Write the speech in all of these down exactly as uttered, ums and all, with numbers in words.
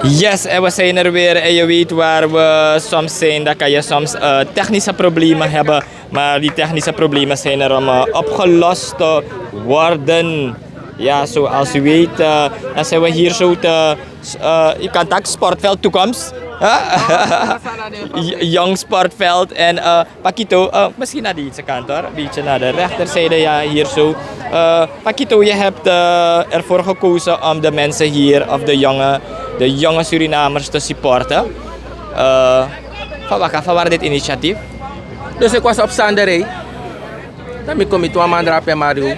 Yes, en we zijn er weer. En je weet waar we soms zijn, dan kan je soms eh, technische problemen hebben. Maar die technische problemen zijn er om eh, opgelost te worden. Ja, zoals u weet, eh, dan zijn we hier zo te, eh, je kan tak sportveld toekomst. Hè? Jong sportveld en eh, Pakito, eh, misschien naar deze kant hoor, een beetje naar de rechterzijde, ja, hier zo. Eh, Pakito, je hebt eh, ervoor gekozen om de mensen hier, of de jonge, de jonge Surinamers te supporten. Eh, van waar, van waar dit initiatief? Dus ik was op Sanderij. Dan mi kon mi twa man drape Mario.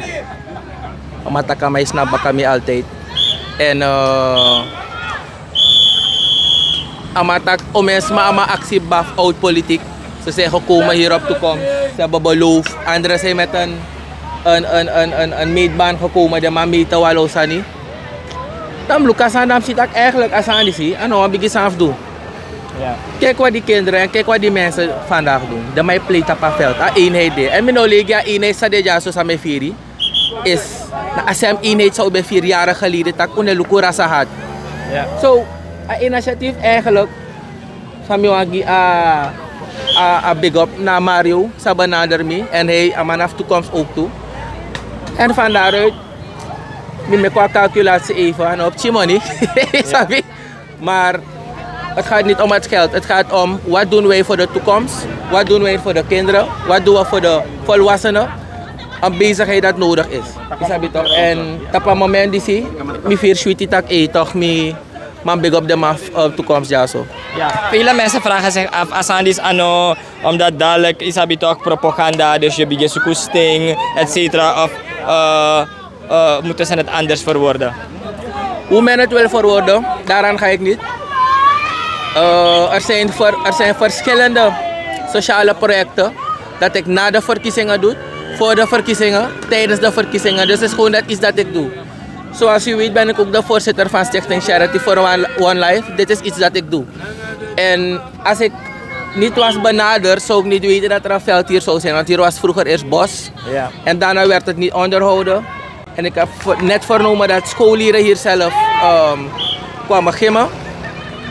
Oma taka mai snap baka mi altijd. En eh, Ama tak omen sma ama aksi baf oud politik. Ze zijn gekomen hier op toekomst. Ze hebben beloofd. Anderen zijn met een, een, een, een, een, een meetbaan gekomen. De man meten walo sani. Dan luka san dan si tak eigenlijk asan disi. Ano wan bigi san fu doen. Kijk wat die kinderen en kijk wat die mensen vandaag doen. De mij pleit op een veld. A eenheid de. En mi no legi a eenheid sa de ja so sa me firi. Is na a sem eenheid zou ben vier jaren geleden tak un e luku rasa had. So a initiatief eigenlijk van mi wagi a, a, a big up na Mario sa benader mi en hij a man af toekomst ook toe. En van daaruit mi meki wan calculatie even en op money. Sabi. Maar het gaat niet om het geld. Het gaat om wat doen wij voor de toekomst? Wat doen wij voor de kinderen? Wat doen we voor de volwassenen? Een bezigheid dat nodig is. Isabi toch? En op een moment die zie, mi vier sweetie tak e toch mi man big up de man eh, toekomst ja zo. Ja. Vele mensen vragen zich af, Asandis Ano, omdat dadelijk Isabi toch propaganda, dus je begint zoeken sting, et cetera. Of eh, eh, moeten ze het anders verwoorden? Hoe men het wil verwoorden, daaraan ga ik niet. Eh, er, zijn ver- er zijn verschillende sociale projecten dat ik na de verkiezingen doe, voor de verkiezingen, tijdens de verkiezingen. Dus het is gewoon dat iets dat ik doe. Zoals u weet ben ik ook de voorzitter van Stichting Charity for One, One Life. Dit is iets dat ik doe. En als ik niet was benaderd, zou ik niet weten dat er een veld hier zou zijn. Want hier was vroeger eerst bos. En daarna werd het niet onderhouden. En ik heb net vernomen dat scholieren hier zelf um, kwamen gimmen.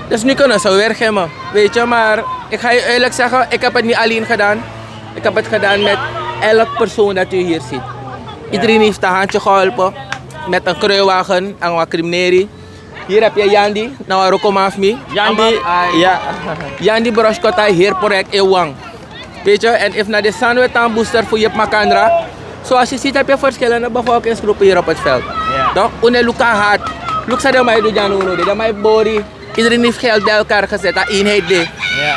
Dus nu kunnen ze weer gimmen. Weet je, maar ik ga je eerlijk zeggen, ik heb het niet alleen gedaan. Ik heb het gedaan met elk persoon dat u hier ziet. Iedereen heeft een handje geholpen met een kruiwagen en wat crimineri. Hier heb je Yandi, nou Rokomafmi. Yandi, ja. Yandi Broskota, hier project in Wang. Weet je, en if na de Sanwetan booster voor je Makandra. Zoals je ziet heb je verschillende bevolkingsgroepen hier op het veld. Toch? Une Luka hard. Luka de mij doet Januru, de mij Bori. Iedereen heeft geld bij elkaar gezet, dat eenheid de.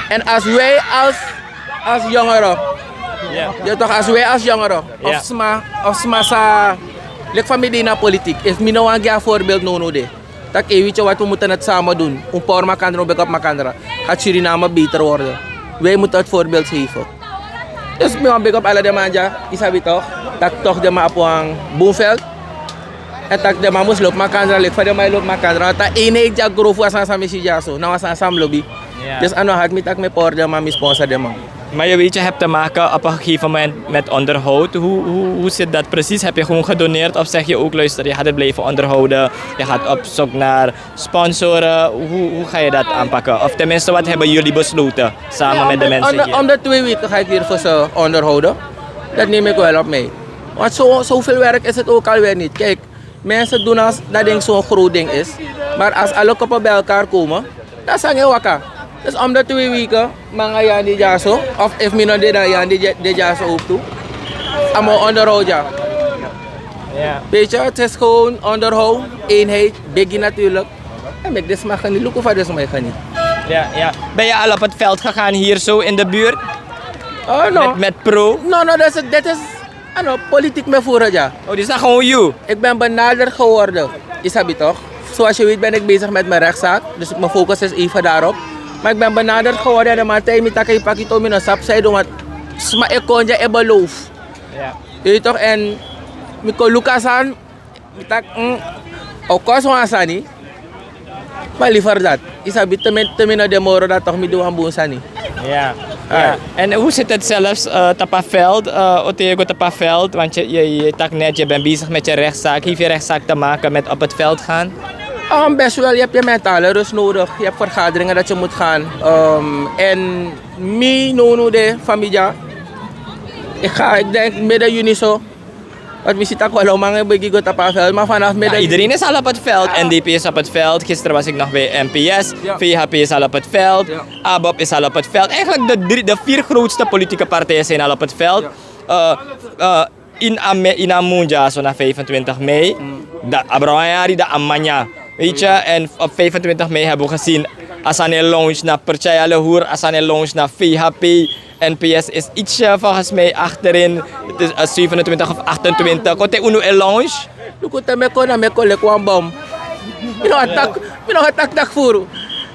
En als wij als, als jongeren, ja toch, als wij als jongeren, of sma, of sma sa, lik van mi die naar politiek, is mi no wan voorbeeld no no de. Dat ik weet je wat we moeten het samen doen. Un por Makandra, un bek op Makandra. Gaat Suriname beter worden. Wij moeten het voorbeeld geven. Dus mi wan big up ala den man dya, isabi toch, tak' toch den man abi wan bun veld. En tak' den man mus lobi Makandra leki fa den man e lobi Makandra, want a eenheid dya gro fu a sani san mi si dya so, na wan sani san mi lobi. Dus a no hati mi tak' mi e pori den man, mi sponsor den man. Maar je weet, je hebt te maken op een gegeven moment met onderhoud. Hoe, hoe, hoe zit dat precies? Heb je gewoon gedoneerd of zeg je ook, luister, je gaat het blijven onderhouden, je gaat op zoek naar sponsoren, hoe, hoe ga je dat aanpakken? Of tenminste, wat hebben jullie besloten samen met de mensen hier? Om de twee weken ga ik hier voor ze onderhouden. Dat neem ik wel op mij. Want zo, zoveel werk is het ook alweer niet. Kijk, mensen doen als dat ding zo'n groot ding is. Maar als alle koppen bij elkaar komen, dan zijn je wakker. Dus om de twee weken, manga Jan die dya so, of if mi no de dan Jan die dya so ook toe. Amo onderhoud dya. Weet je, het is gewoon onderhoud, eenheid, biggie natuurlijk. En met dit mag niet, look hoe dit mag niet. Ja, ja. Ben je al op het veld gegaan hier zo in de buurt? Oh, no. Met, met pro? No, no, dit is, dit is ano, politiek me voeren dya. Oh, dit is gewoon you? Ik ben benaderd geworden, isabi toch? Zoals je weet ben ik bezig met mijn rechtszaak. Dus mijn focus is even daarop. Maar ik ben benaderd geworden en de man zei mi taki pakito mi no sap zij doen, want sma ik kon dya e beloof. Ja. Je weet toch, en mi kon luka san, mi tak, mm, o kosi wan sani. Maar liever dat. Isabi te mi, te mi no de moro dat toch mi doe wan bun sani. Ja. Ja. En hoe zit het zelfs eh, tapu a veld, eh, Otego tapu a veld? Want je, je, je tak net, je bent bezig met je rechtszaak. Heeft je rechtszaak te maken met op het veld gaan? Um, best wel, je hebt je mentale rust nodig. Je hebt vergaderingen dat je moet gaan. Um, en mi no no de familia. Ik ga, ik denk midden juni zo. Want we zitten ook wel lang en begin go tapu a veld, maar vanaf midden juni. Iedereen is al op het veld. N D P is op het veld. Gisteren was ik nog bij N P S. Ja. V H P is al op het veld. Ja. ABOP is al op het veld. Eigenlijk de, drie, de vier grootste politieke partijen zijn al op het veld. Ja. Eh, eh, in a me-, in a mun dyaso na vijfentwintig mei. Mm. Da abra wan yari da a man ya. Weet je, en op vijfentwintig mei hebben we gezien, a sani e launch na Percaya Lehoer, a sani e launch na V H P, N P S is ietsje volgens mij achterin. Het is, eh, zevenentwintig of achtentwintig. Kon te unu e launch. Luku te mi e kon, na mi e kon leki wan bom. Mi no attack, mi no attack tak furu.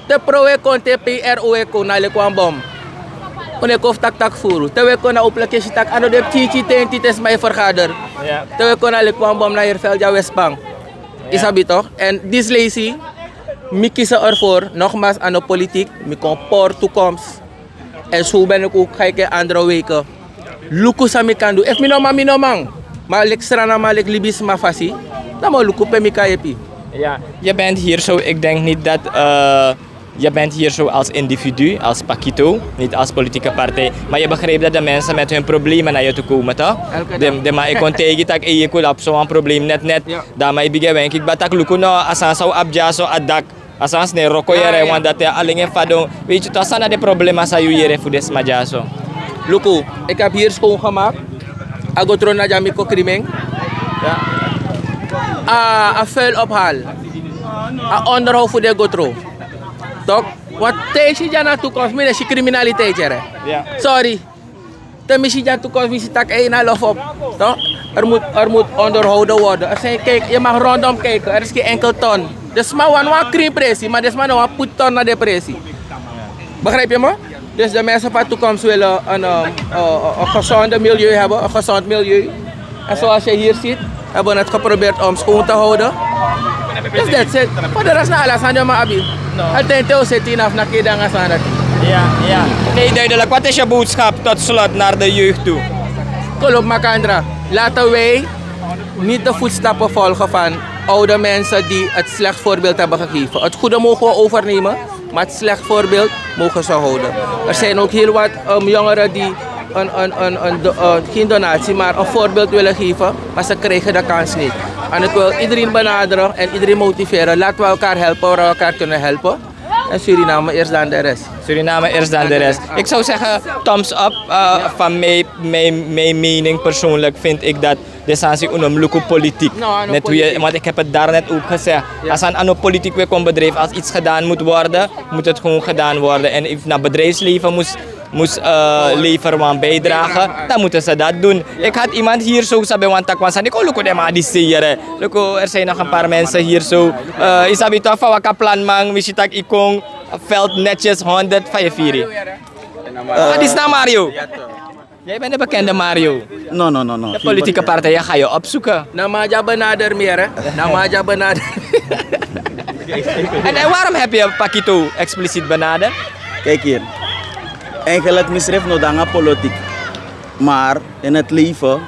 Te pro e kon, te P R O e kon, na leki wan bom. Kon e kon fu tak tak furu. Te we kon na upla kesi tak, a no de pikin tenti te sma e vergader. Ja. Te we kon na leki wan bom na Herveldia Westbank. Ja. Yu sabi toch? En disi leisi, mi kisi ervoor, nogmaals, a no politiek, mi kon por toekomst. En zo ben ik ook, ga ik in andere weken. Luku san mi kan du. Efu mi no man, mi no man. Ma leki Sranan man, leki libisma fasi. Dan mi o luku pe mi kan yepi. Ja, je bent hier zo, ik denk niet dat, eh, je bent hier zo als individu, als Pakito, niet als politieke partij. Maar je begrijpt dat de mensen met hun problemen naar je toe komen, toch? Elke dag. De, de man, ik kon tegen tak, eh, je kon op zo'n probleem net, net. Ja. Dan maar ik begin wenk, ik batak luku no, asan sa u abja so adak. A sani san e wroko yere, want dat e, alleen en fadon. Weet je toch, san na de problema san yu yere fu den sma dyaso. Luku, ik heb hier schoongemaakt. A gotro na dya mi kon kriming. Ja. A, a vuil ophaal. A onderhoud fu den gotro. Toch? Want te yu si dya na toekomst, mi no e si criminaliteit yere. Ja. Sorry. Te mi si dya toekomst, mi si tak' ei na lof op. Toch? Er moet, er moet onderhouden worden. Er zijn, kijk, je mag rondom kijken. Er is geen enkel ton. Den sma wani wan krin presi, maar den sma no wani put ton na den presi. Begrijp je me? Dus de mensen van toekomst willen een, eh, eh, een gezonde milieu hebben, een gezond milieu. En zoals je hier ziet, hebben we het geprobeerd om schoon te houden. Dus that's it. Voor de rest na ala sani man abi. No. Altijd te o seti na fu na keda nanga sani dati. Ja, ja. Nee, duidelijk. Wat is je boodschap tot slot naar de jeugd toe? Kolob Makandra, laten wij niet de voetstappen volgen van oude mensen die het slecht voorbeeld hebben gegeven. Het goede mogen we overnemen, maar het slecht voorbeeld mogen ze houden. Er zijn ook heel wat, ehm, jongeren die een, een, een, een, do- eh, geen donatie, maar een voorbeeld willen geven, maar ze krijgen de kans niet. En ik wil iedereen benaderen en iedereen motiveren. Laten we elkaar helpen waar we elkaar kunnen helpen. En Suriname eerst dan de rest. Suriname eerst dan de rest. Ik zou zeggen, thumbs up. Eh, van mijn, mijn, mijn mening persoonlijk vind ik dat de sani san un no mus luku politiek. No, a no politiek. Want ik heb het daarnet ook gezegd. Ja. A sani a no politiek, we kon bedrijf, als iets gedaan moet worden, moet het gewoon gedaan worden. En if na bedrijfsleven moet, moet, eh, leveren wan bijdrage, dan moeten ze dat doen. Ja. Ik had iemand hier zo sabi wan taki wan sani, ik o luku den man di seyere. Luku, er zijn nog een paar mensen hier zo. Eh, yu sabi toch fa waka plan man, mi si tak' yu kon, veld netjes, honderd, fa yu e firi. Eh, disi na Mario. Jij bent de bekende Mario. No, no, no, no. De politieke partijen gaan je opzoeken. Na mi a dya benader mi, hè? Na mi a dya benader. En, en waarom heb je Pakito expliciet benaderd? Kijk hier. Eigenlijk misdrijf no de nanga politiek. Maar in het leven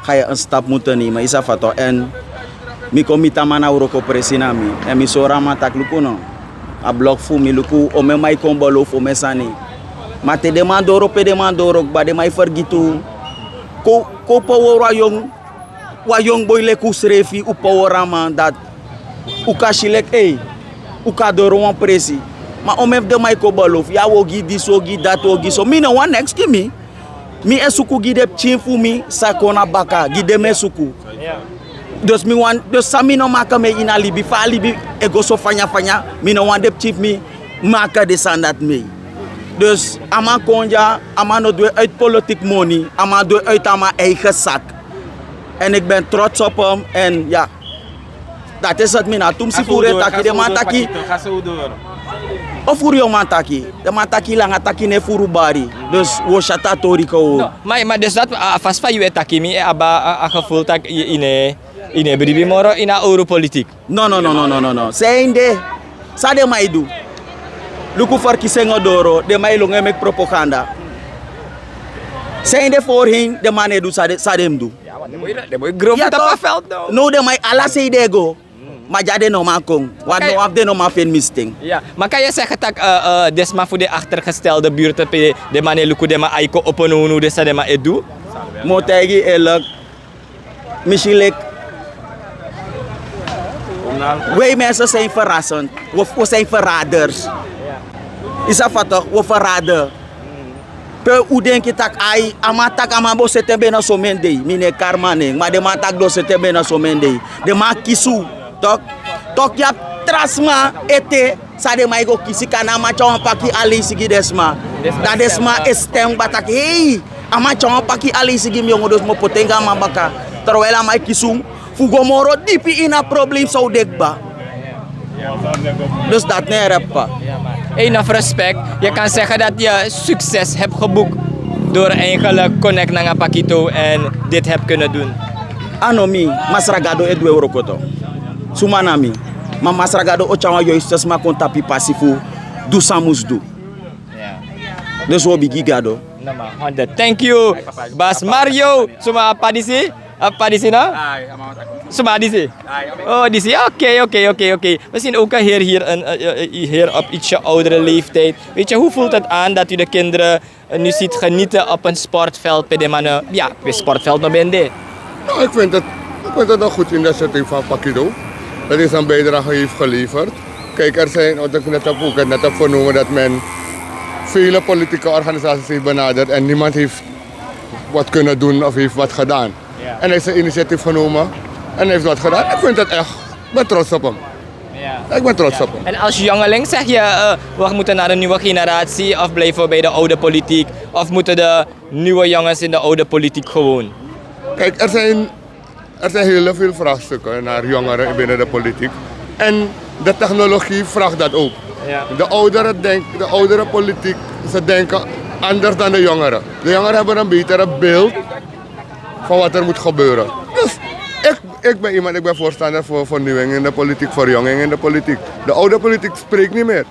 ga je een stap moeten nemen. Yu sabi fa toch? En mi kon miti a man na wroko presi na mi. En mi sori a man taki luku no. A blok fu mi luku, omeni man e kon belofu omeni sani. Ma te den man doro, pe den man doro kba, den man e fergiti un. Kon, kon power wan yongu, wan yongu boi leki unsrefi, un power a man dati. Un kan si leki, ei, un kan doro wan presi. Ma omeni fu den man e kon belofu, ya un o gi disi, un o gi dati, un o gi so. Mi no wani neks gi mi. Mi e suku gi den pikin fu mi san kon na baka, gi den mi e suku. Dus mi wani, dus san mi no maka mi ini a libi, fa a libi e go so fanya fanya, mi no wani den pikin fu mi maka den sani dati mi. Dus a man kon dya, a man no du en uit politiek moni, a man du en uit a man eigen zak. En ik ben trots op hem, en ya. Dati e seti mi na tu mi si furu e taki, den man taki. O furu yu o man taki. Den man taki langa taki no e furu bari. Dus wi o si a tori kon. No, ma, ma dus dati, a fasi fa yu e taki mi, e abi a, a gevoel taki yu, yu no e, yu no e bribi moro ini a owru politiek. No, no, no, no, no, no, no. San de, san den man e du. Luku, verkiezingen doro, den man e lon e meki propaganda. San de voorheen, den man no e du san den, san den mus du. Ya, want den boi, den boi grow fu tapu a veld, no. No, den man e ala sei den e go. Ma dya den no man kon. Wan no wan fu den no man feni mi sten. Ya, ma kan yu sege tak' den sma fu den achtergestelde buurten pe den man e luku den man aiko opo nownu den san den man e du? Mi o taigi yu eerlijk. Misschien lik. Wij mensen zijn verrassend. We, we zijn verraders. Is dat wat toch? We verraden. Pe un denki tak' ai a man tak' a man bo sete bena somen dei mi no e kari man nen ma den man tak' den o sete bena somen dei. Den man kisi un. Tok', yu abi tra sma ete san den man e go kisi kan na a man tyari wan paki aleisi gi den sma. Dan den sma e sten kba tak' hei, a man tyari wan paki aleisi gi mi yongo dus mi o poti en gi a man baka. Terwijli a man e kisi un fu go moro dipi ini a problem san un de kba. Dus dati na en repa. Enough respect. Yu kan sege dati yu succes hebi geboek dori eigenlik konek nanga pakito èn diti hebi kunu dun. A no mi, masra gado e du en wrokoto. Suma na mi? Ma masra gado o tyari wan yoiste sma kon tapu yu pasi fu du san mus du. Dus wi o bigin gado. Thank you. Bas mario. Suma a padisi? A padisi no? Suma a disi? O disi. Okei, okei, okei. We zien ook een heer hier, een heer op ietsje oudere leeftijd. Weet je, hoe voelt het aan dat u de kinderen nu ziet genieten op een sportveld bij de mannen? Ja, bij sportveld no bende. Nou, ik vind het, ik vind het een goed initiatief van Pakido. Dat hij zijn bijdrage heeft geleverd. Kijk, er zijn, wat ik net heb, ook net heb vernomen, dat men vele politieke organisaties heeft benaderd en niemand heeft wat kunnen doen of heeft wat gedaan. En hij heeft zijn initiatief genomen en hij heeft wat gedaan. Ik vind het echt, ik ben trots op hem. Ik ben trots op hem. En als jongeling zeg je, we moeten naar een nieuwe generatie of blijven we bij de oude politiek? Of moeten de nieuwe jongens in de oude politiek gewoon? Kijk, er zijn, er zijn heel veel vraagstukken naar jongeren binnen de politiek. En de technologie vraagt dat ook. De ouderen, denk, de oudere politiek, ze denken anders dan de jongeren. De jongeren hebben een betere beeld van wat er moet gebeuren. Dus ik, ik ben iemand, ik ben voorstander voor vernieuwing in de politiek, verjonging in de politiek. De oude politiek spreekt niet meer.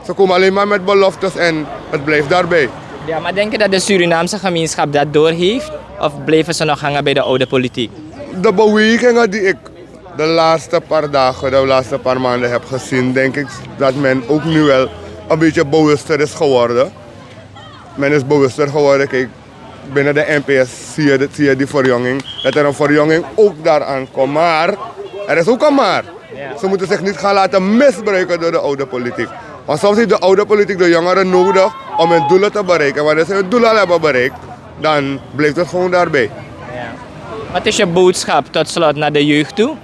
Ze komen alleen maar met beloftes en het blijft daarbij. Ja, maar denk je dat de Surinaamse gemeenschap dat doorheeft? Of blijven ze nog hangen bij de oude politiek? De bewegingen die ik de laatste paar dagen, de laatste paar maanden heb gezien, denk ik dat men ook nu wel een beetje bewuster is geworden. Men is bewuster geworden. Kijk, binnen de N P S zie je, zie je die verjonging, dat er een verjonging ook daaraan komt. Maar er is ook een maar. Ze moeten zich niet gaan laten misbruiken door de oude politiek. Want soms heeft de oude politiek de jongeren nodig om hun doelen te bereiken. Wanneer ze hun doelen al hebben bereikt, dan blijft het gewoon daarbij. Wat is je boodschap tot slot naar de jeugd toe?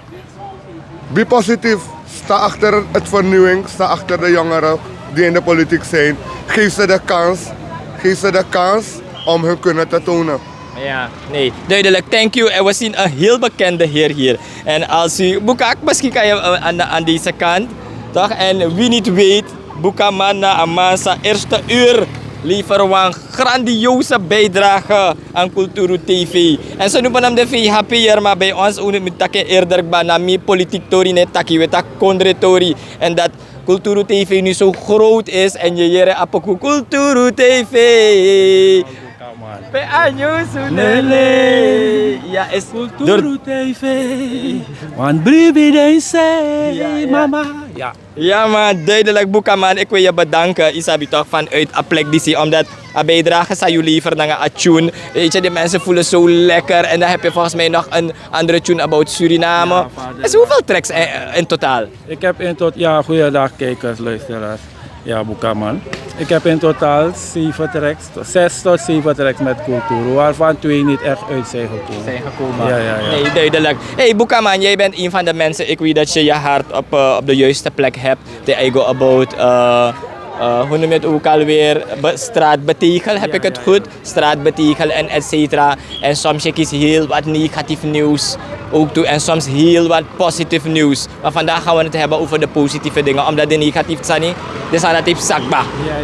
Be positief. Sta achter het vernieuwing. Sta achter de jongeren die in de politiek zijn. Geef ze de kans. Geef ze de kans om hun kunnen te tonen. Ja, nee, duidelijk. Thank you. En we zien een heel bekende heer hier. En als u Bukak misschien kan je aan, aan deze kant, toch? En wie niet weet, Bukaman na Amansa eerste uur lever wan grandioze bijdrage aan Kulturu T V. En ze noemen hem de V H P'er, maar bij ons ook niet met takken eerder, maar na meer politiek tori, net taki we tak kondre tori. En dat Kulturu T V nu zo groot is en je jere apoku Kulturu T V. Pe anyu sunele. Ja, is Kulturu T V. Wan bribi den sei, mama. Ja. Ja, maar duidelijk, Bukaman, ik wil je bedanken. Isabi toch vanuit a plek D C, omdat a bijdrage san yu lever nanga a tune. Weet je, de mensen voelen zo lekker. En dan heb je volgens mij nog een andere tune about Suriname. Dus hoeveel tracks in totaal? Ik heb in tot, ja, goeiedag kijkers, luisteraars. Ja, Bukaman. Ik heb in totaal zeven tracks, zes tot zeven tracks met Kulturu, waarvan twee niet echt uit zijn gekomen. Zijn gekomen. Ja, ja, ja. Nee, duidelijk. Hey, Bukaman, jij bent een van de mensen, ik weet dat je je hart op, eh, op de juiste plek hebt. Te I go about, eh, eh, hoe noem je het ook alweer? Be-, straatbetegel, heb ik het goed? Straatbetegel en et cetera. En soms je kiest heel wat negatief nieuws ook toe en soms heel wat positief nieuws. Maar vandaag gaan we het hebben over de positieve dingen, omdat de negatief sani, de sani dat heeft zakba.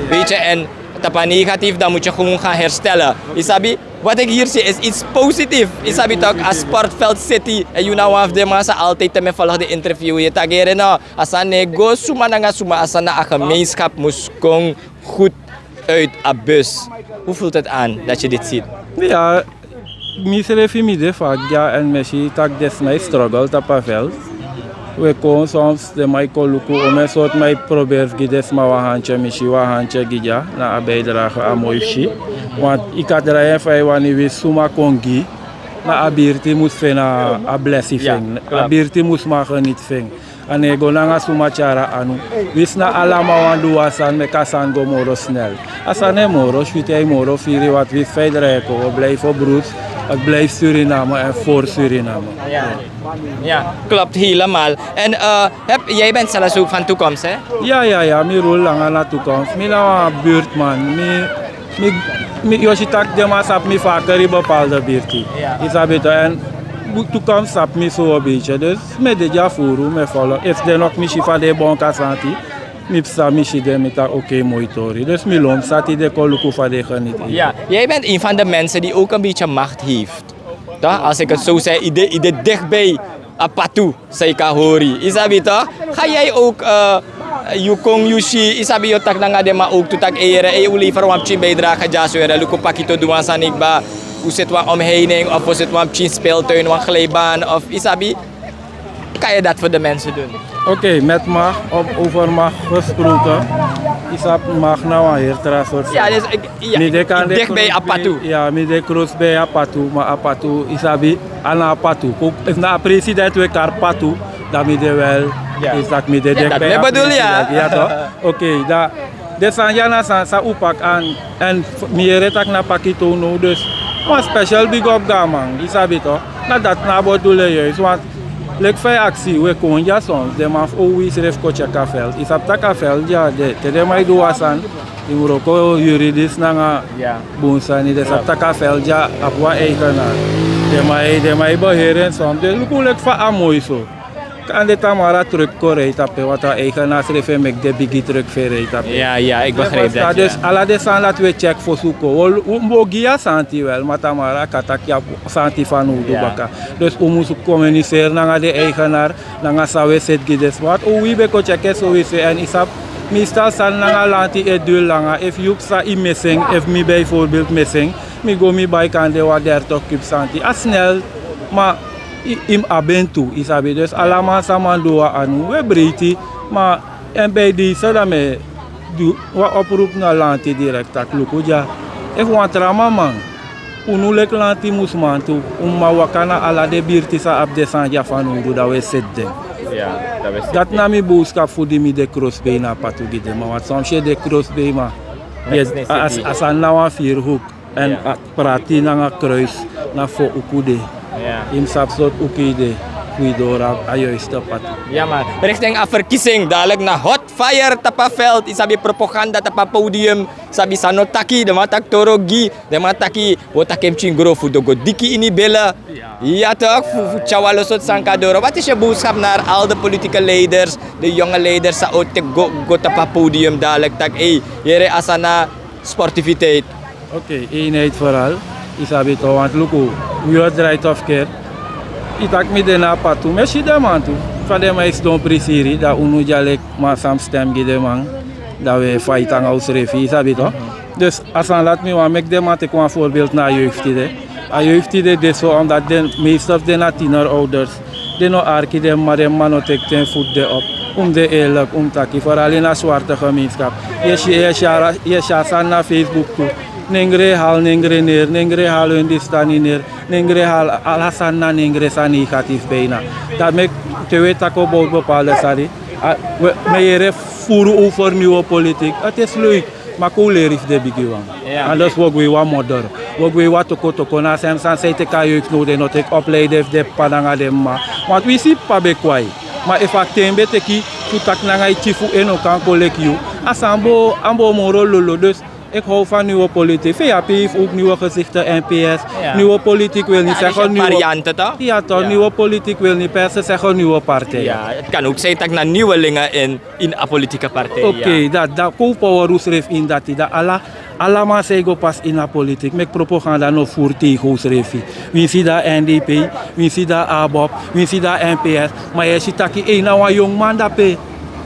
Weet je, en tapa negatief, dan moet je gewoon gaan herstellen. Isabi, wat ik hier zie is iets positiefs. Isabi toch, als sportveld city. En you know, one of the massa altijd te me volg de interview. Je tagere no, asan ne go suma nanga suma, asan na a gemeenschap muskong goed uit a bus. Hoe voelt het aan dat je dit ziet? Ja, mi srefi mi de fa dya en mi si tak' den sma e struggle tapu a veld. We kon soms den man e kon luku omen sortu man e proberi fu gi den sma wan hantye, mi si wan hantye gi dya na a bijdrage a moi fu si. Want yu kan drai en fa yu wani, winsi suma kon gi, na a birti mus feni a blesi fu en. A birti mus man geniti fu en. A no e go nanga suma tyari a anu. Winsi na ala man wani du wan sani, meki a sani go moro snel. A sani e moro switi, a e moro firi, want winsi fa yu drai en kon, o blijfi o brutu, o blijfi Suriname èn for Suriname. Ja, klopt helemaal. En eh, heb, jij bent zelfs ook van toekomst, hè? Ya, ya, ya, mi rul langa na toekomst. Mi na wan buurtman. Mi, mi, mi, yu o si taki den man sabi mi fu a kari bepaalde birti. Yu sabi toch, èn toekomst sabi mi so wan beetje. Dus mi e de dya furu, mi e follow. Efu den no kisi mi fa den e bon kaba santi, mi psa, mi si den, mi taki oké, moi tori. Dus mi lon psa tide kon luku fa den e geniti. Ja, jij bent een van de mensen die ook een beetje macht heeft. Toch? Als ik het zo zeg, yu de, yu de dichtbij a patu, san yu kan hori. Yu sabi toch? Ga jij ook, eh, yu kon, yu si, yu sabi, yu o taki nanga den man ook tu taki, ei, yere, ei, un lever wan pikin bijdrage dyaso, yere, luku pakito, du wan sani kba, un seti wan omheining, of un seti wan pikin speeltuin, wan glijbaan, of, yu sabi, kan je dat voor de mensen doen? Oké, met macht of over macht gesproken. Yu sabi, macht na wan heri tra sortu sani. Mi de kan de dichtbij a patu. Ya, mi de krosbij a patu, ma a patu, yu sabi, a na a patu. Efu na a president we kari patu, dan mi de wel, yu sabi, mi de dichtbij a president. Ya toch? Oké, dan den sani dya na sani san un paki an, èn mi yere taki na pakito now, dus wan special big up gi a man, yu sabi toch? Na dati na a bedoeling juist, want leki fa yu aksi, we kon dya soms, den man fu owei srefi kon tyeki a veld. Yu sabi taki a veld dya de, te den man e du wan sani, yu mus wroko juridis nanga bun sani, den sabi taki a veld dya abi wan eigenaar. Den man e, den man e beheri en soms, den luku leki fa a moi so. Kande tamara truck kon rei tapu en, want a eigenaar srefi e meki den bigi truck fu e rei tapu en. Ya, ya, ik begrijp dat, dus ala den sani dati we tyeki fosi un kon. Un o gi yu a santi wel, ma tamara a kan taki yu abi santi fanowdu baka. Dus un mus communiceren nanga den eigenaar, nanga san we seti gi den sma. Want owei ben kon tyeki en sowieso, èn yu sabi, meestal sani nanga lanti e duri langa. Efu yu psa, yu mesi en, efu mi bijvoorbeeld mesi en, mi go mi bai kande wan dertig kub santi. A snel, ma yu mus abi en tu, yu sabi. Dus ala man san man du wan anu, we breiti. Ma èn bij deze dan mi e du wan oproep na lanti direct taki luku dya. Efu wan tra man man, unu leki lanti mus man tu, un man waka na ala den birti san abi den sani dya fanowdu, dan we seti den. Dati na mi boodschap fu di mi de krosbij na a patu gi den man, want soms yu e de krosbij, ma a sani na wan vierhoek. Èn a prati nanga kruis na fo uku de. Yu mus sabi sortu uku yu de, fu yu doro a juiste pad. Ya man, richting a verkiezing, dadelijk na hot fire tapu a veld. Yu sabi, propaganda tapu a podium. Sabi san no taki, den man taki toro gi, den man taki, wi o taki en pikin gro fu den go diki ini bele. Ya toch, fu, fu tyari wan lo sortu sani kon doro. Wat is je boodschap naar al de politieke leiders, de jonge leiders san o teki go, go tapu a podium dadelijk taki, ei, yere, a sani na sportiviteit. Oké, eenheid vooral. Yu sabi toch, want luku, wi o drai of keri. Yu taki mi de na a patu, mi e si den man tu. Fa den man e sidon prisiri, dan unu dya leki man san mus stem gi den man. Dan we fight nanga unsrefi, yu sabi toch. Dus a sani dati mi wani meki den man teki wan voorbeeld na a jeugd tide. A jeugd tide de so, omdat den meeste fu den na tienerouders. Den no arki den mma, den mma no teki ten fu den op. Un mus de eerlijk, un mus taki, vooral ini a zwarte gemeenschap. Yu e si, yu e si a sani na Facebook tu. Nengre e hali nengre neer, nengre e hali hun distani neer, nengre e hali ala sani na nengre san negatief bijna. Dati meki te wi e taki about bepaalde sani, mi e yere furu over nieuwe politiek. Het is leuk. Ma kon un leri fu den bigiwan. Anders wi o gwe ini wan modder. Wi o gwe ini wan tokotoko, na a srefi sani san yu teki a jeugd now, den no teki opleiding fu den p'pa nanga den m'ma. Want wi si p'pa ben kwai. Ma efu a ten ben teki fu taki nanga yu tyifu, en no kan kon leki yu, a sani bo, a bo moro lolo. Dus ik hou van nieuwe politiek. V H P heeft ook nieuwe gezichten, N P S. Nieuwe politiek wil niet zeggen nieuwe... Ja toch, nieuwe politiek wil niet per se zeggen nieuwe partij. Ja, het kan ook zijn dat na nieuwelingen in in a politieke partij. Oké, dan, dan kon un power unsrefi ini dati, dan ala, ala man san e go pasi ini a politiek, meki propaganda no furu tegen unsrefi. Winsi dan a N D P, winsi dan a ABOP, winsi dan a N P S, ma yu e si taki, ei, na wan yongu man dape.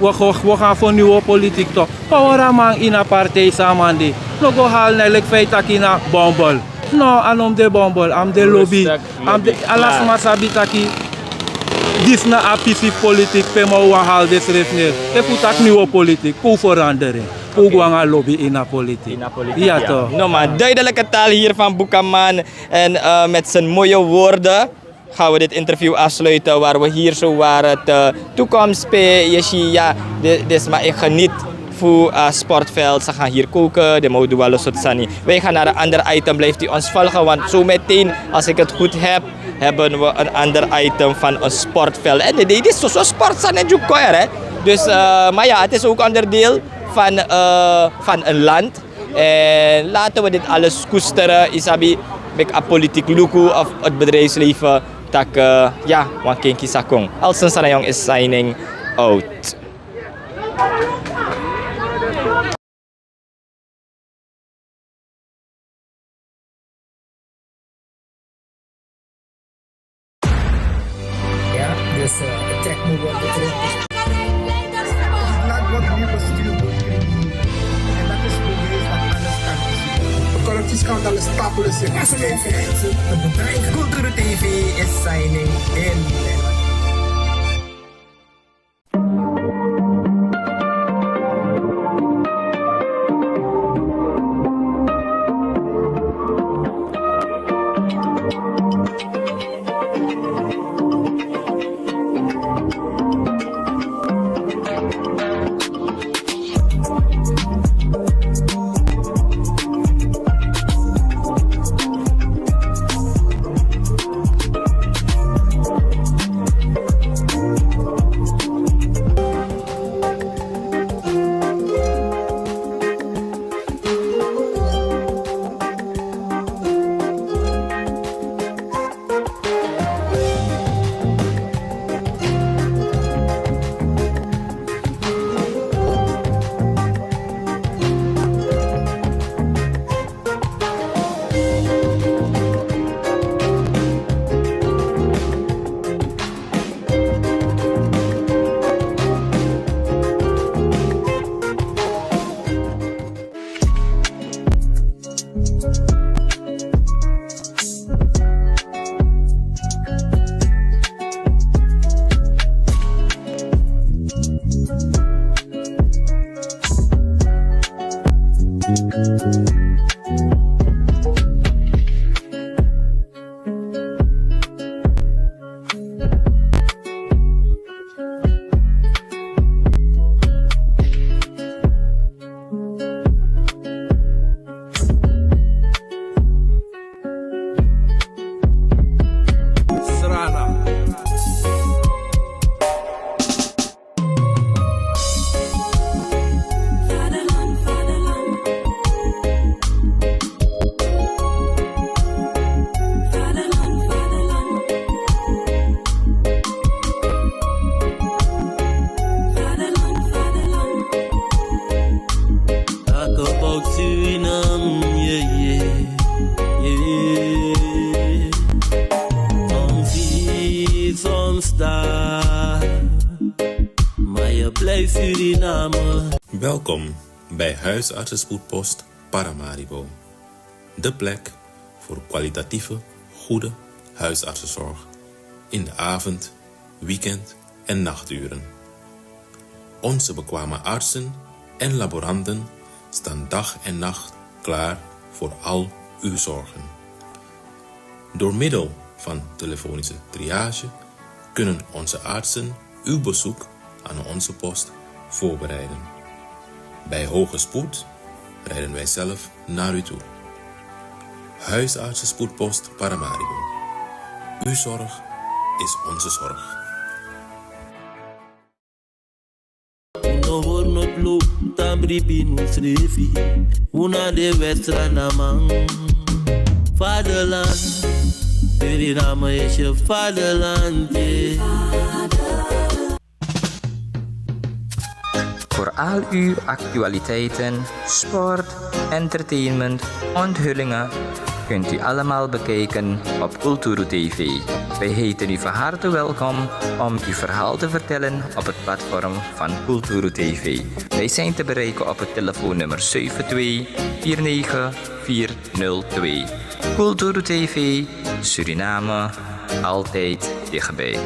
Wi o go, wi o go na fu nieuwe politiek toch. Power a man ini a partij san a man de. No go hali en leki fa yu taki na bombel. No, a no mus de bombel, a mus de lobi. A mus de, ala sma sabi taki Disi na a pisi fu politik pe mi o wan hali densrefi neri. Efu un taki niwe politik, kon un feranderi en. Kon un go nanga lobi ini a politik. Ini a politik, ya, ya, toch. No, maar duidelijke taal hier van Boekaman. En, eh, met zijn mooie woorden gaan we dit interview afsluiten, waar we hier zo waren, de toekomst pe, je ziet, ja, de, de sma e geniet voor, eh, sportveld. Ze gaan hier koken, de modu walo soort sani. Wij gaan naar een ander item, blijft u ons volgen, want zo meteen, als ik het goed heb, hebben we een ander item van een sportveld. En dit is zo, zo sport sani en jukoer, hè. Dus, eh, maar ja, het is ook onderdeel van, eh, van een land. En laten we dit alles koesteren. Isabi, meki a politiek luku of het bedrijfsleven, tak, eh, ja, wan kenki sa kon. Elsen Sarayong is signing out. Ja, dus, eh, het trekt me wel betrokken. Laat wat meer bestuur wordt. En dat is bewijs dat alles kan. Corruptie, schandaal, stapelen zich. Cultuur T V is signing in. Srana. Talk about Suriname, yeah, yeah, yeah. Soms hier, soms daar, maar je blijft Suriname. Welkom bij Huisartsenspoedpost Paramaribo. De plek voor kwalitatieve, goede huisartsenzorg in de avond, weekend en nachturen. Onze bekwame artsen en laboranten staan dag en nacht klaar voor al uw zorgen. Door middel van telefonische triage kunnen onze artsen uw bezoek aan onze post voorbereiden. Bij hoge spoed rijden wij zelf naar u toe. Huisartsenspoedpost Paramaribo. Uw zorg is onze zorg. No hori no tlu, tambribi nu srefi. Un na de Sranaman. Vaderland, Suriname is je vaderland, yeah. Voor al uw actualiteiten, sport, entertainment, onthullingen kunt u allemaal bekijken op Kulturu T V. Wij heten u van harte welkom om uw verhaal te vertellen op het platform van Kulturu T V. Wij zijn te bereiken op het telefoonnummer zeven twee vier negen vier nul twee. Kulturu T V, Suriname, altijd dichtbij.